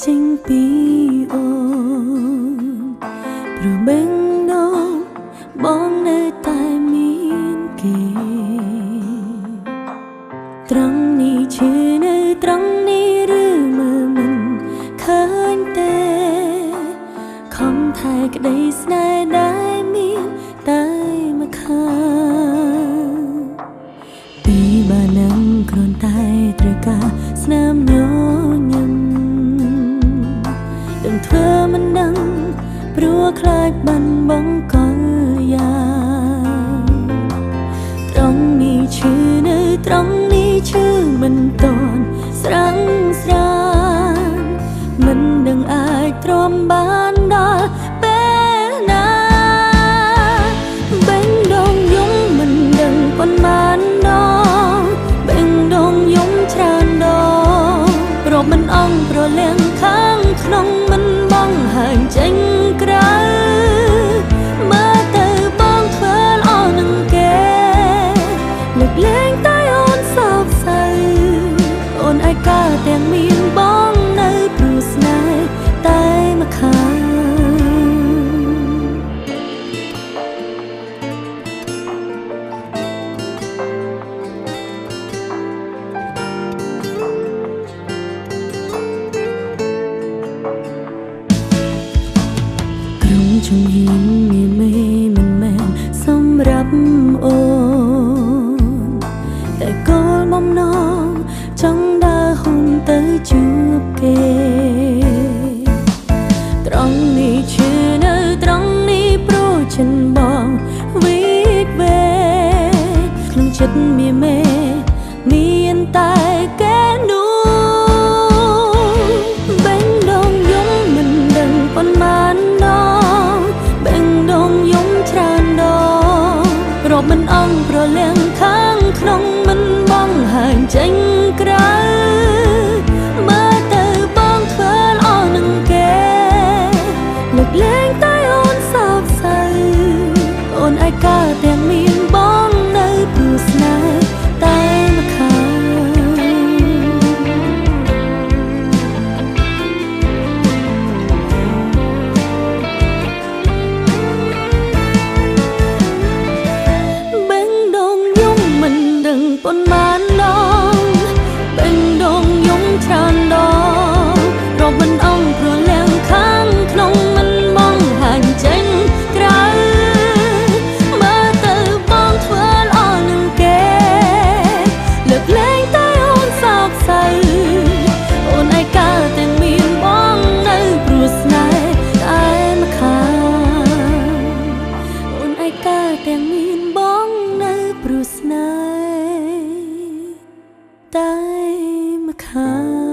ចេញពីអូនព្រោះបេងដូងបងនៅតែមានគេត្រង់នេះឈឺនៅត្រង់នេះឬមើលមិនឃើញទេខំថែក្តីស្នេហ៍ដែលមានតែមកខាងពីបានឹងគ្រាន់តែត្រូវការស្នាមញញឹមដឹងធ្វើមិនដឹងព្រោះខ្លាចបានបងកលយ៉ាត្រង់នេះឈឺនៅត្រង់នេះឈឺមិនតន់ស្រាំងស្រានមិនដឹងអាចទ្រាំបានដល់ពេលណាបេងដងយំមិនដឹងប៉ុន្មានដងបេងដងយំច្រើនដងប្រមិនអងប្រលៀងខាងក្នុងមិនបងហាញចេញក្រៅមើលទៅបងធ្វើល្អនឹងគេលើកលែងតែអូនសោកសៅអូនឯកាទាំងមានបងនៅព្រោះស្នេហ៍តែមកខាងជំហានមានមេមិនមែនសម្រាប់អូនតែគោលបំណងចង់ដើរហ៊ុនទៅជួបគេត្រង់នេះឈឺនៅត្រង់នេះព្រោះចិនបងវីកវេក្នុងចិត្តមានមេមានតែគេនោះបេងដងយំមិនដឹងប៉ុន្មានដងបេងដងយំច្រើនដងរាប់មិនអងប្រលៀងខាងក្នុងមិនបងហាញចេញក្រៅមើលទៅបងធ្វើល្អនឹងគេលើកលែងតែអូនសោកសៅអូនឯកាទាំងមានបងនៅព្រោះស្នេហ៍តែមកខាងបេងដងយំមិនដឹងប៉ុន្មានដងបេងដងយំច្រើនដងរាប់មិនអងប្រលៀងខាងក្នុងមិនបងហាញចេញក្រៅមើលទៅបងធ្វើល្អនឹងគេលើកលែងតែអូនសោកសៅអូនឯកាទាំងមានបងនៅព្រោះស្នេហ៍តែមកខាងអូនឯកាទាំងមានបងនៅព្រោះស្នេហ៍តែមកខាង